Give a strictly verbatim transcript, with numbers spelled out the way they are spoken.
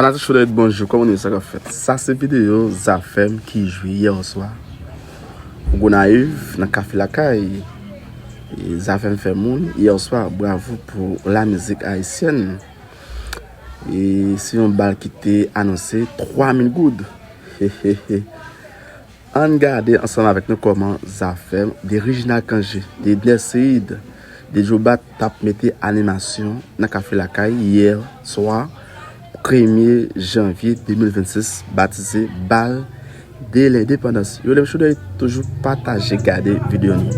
Maestro David, bonjou, kòman nou ye, sa k ap fèt? Sa se videyo Zafèm ki jwe yè swa Gonayiv nan Kafe Lakay. E Zafèm fè moun yè swa, bravo pou la mizik ayisyèn. E se yon bal ki te anonse twa mil goud. Ann gade ansanm avèk nou kòman Zafèm, de Reginald Cangé, de Nèseid, de Jobat t ap mete animasyon nan Kafe Lakay yè swa, premye janvye de mil vennsis, batize Bal de Lendepandans. Yo, lè m chou dèyè, toujou pataje, gade videyo nou.